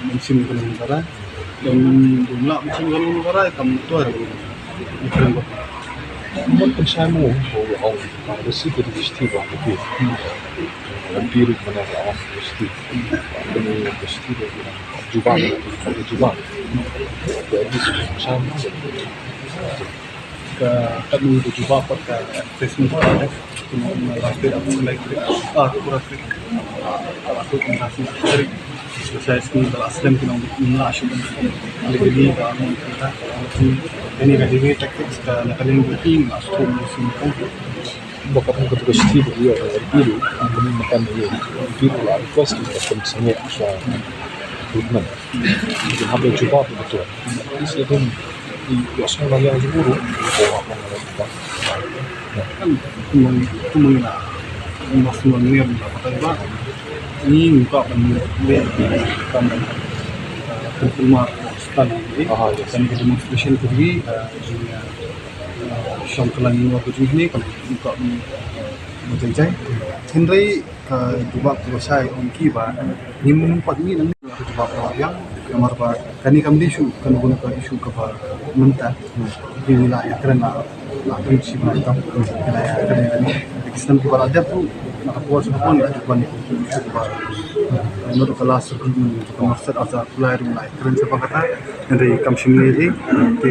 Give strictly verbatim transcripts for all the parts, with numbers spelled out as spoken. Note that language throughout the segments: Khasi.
Mynsiem ka nong Barai. Don bun la mynsiem ka nong Barai kam tuar. Different ba. Mon kan shai mo ho ong. Ba si ka di sti ba ko. Kan pi ru mana ka ong sti. Kan sti ba ko. Juba, juba. Ba di shai mo. Ka, ka nung ka jubab pat ka assessment ka dep. Kino na last grade, apa, like, ah, pura grade. Ah, apa tu, kena si grade. Special school ka last term kino na shu. Lagi ni ka, anu, kita, ini ka degree tactics ka na ka leng booking, last term ni sini kan. Ba ka pun ka tu ka sti ba ïa, ïa, ïa, ïa, makan ïa, ïa, la request ka pun sangeh sa recruitment. Kita hab jubab betul. Ini sedang Ïohsngew ba ïa juburu. Kan kumang kumang na mas man ne ba patai ba. Ni muka ban le kan kumar stan ni. Aha, yes. Kan demonstration tu di jingshong kelang ni waktu ni kan muka ban jai jai. Hynrei ka jubab ka ba shai ong ki ba ngim pat ngi nang ka jubab ka ba biang. Namar ba kane kam dei issue, kane kane ka issue kaba mynta. Ki la ïa kren la, la kren shi ba tam. Ki la ïa kren kane. Ki snem kiba la dep tu na ka por shu pon la jubab ni issue kaba. Not ka last recruitment ka Northside Azhar Pulai ruh la ïa kren sa ba kata. Hynrei kam shym ngi ei te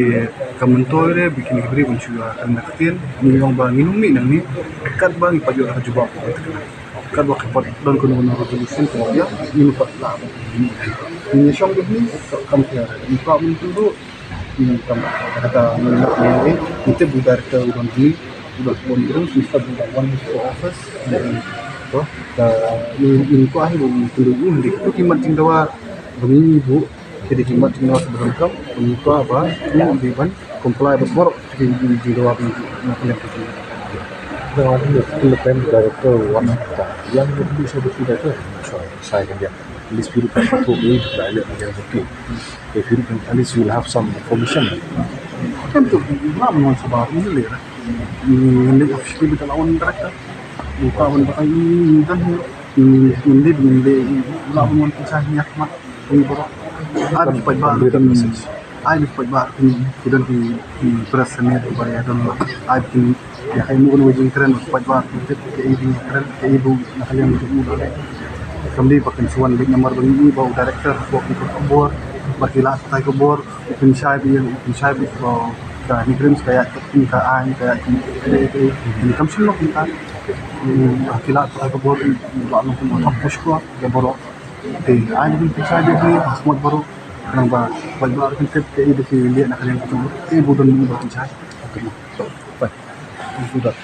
kam myntoi re ba kine ki briew ban shu ïa kren da ka ktien. Ngi ong ba ngin ym mih nangne katba ngi pat ïoh ka jubab. Katba ka pat don kano kano resolution kaba biang, ngin pat lah. Ngin ïa shong beit ni, kam pher. Ngin pat mynta tu, ngin kam kata ngin lah ni, ngin tip u director u don ni, u don phone, u don, ngin tip u don one to office. Ngin, ngin kwah hi, ngin tip u don ni, tu ki mat jingdawa ba ngi buh. Ki dei ki mat jingdawa ba donkam, ngin kwah ba u dei ban comply bad baroh ki jingdawa ba ngi, ngi, ngi, ngi. Nga ong, ngi depend director wan ta. Ïa ngi dei sha director. Sorry, sai kan dia. At least phi ruh kan patut dei director kan dia. Phi ruh kan, at least you will have some information. Kan tu, ngam wan sabar ni le. Ngi dei officially bit lawan director. Buka wan batai ni dan ni. Ngi dei, ngi dei lawan wan pisa ni mat. Ui, bro. Ai, bit paidbah kin, ai, bit paidbah kin, ki don ki, ki press ne, ba ïa don, ai, kin, ïa, kai mu kan wajin kren, paidbah kin tip, ka i ding kren, ka i bu, na ka liang bu. Kam dei ba kin shu wan bit namar ba ngi ba u director, ba ki khubor, ba ki la tai khubor, u pynshai bit, u pynshai bit, ba ka ni kren ka ïa, ka ai, ka ïa, ka ai, kam shu nok ka. Ki la tai khubor, ba long kum thok push ko, ka boro. Te ai ba pynshai bit ni, khmat baroh. Khnang ba, ba, ba, ba, tip, te, i, ba, ki, lieh, na, ka, liang, ka, jong, te, bu, don, ba, pynshai. Okay. Bye. Thank you, Dad.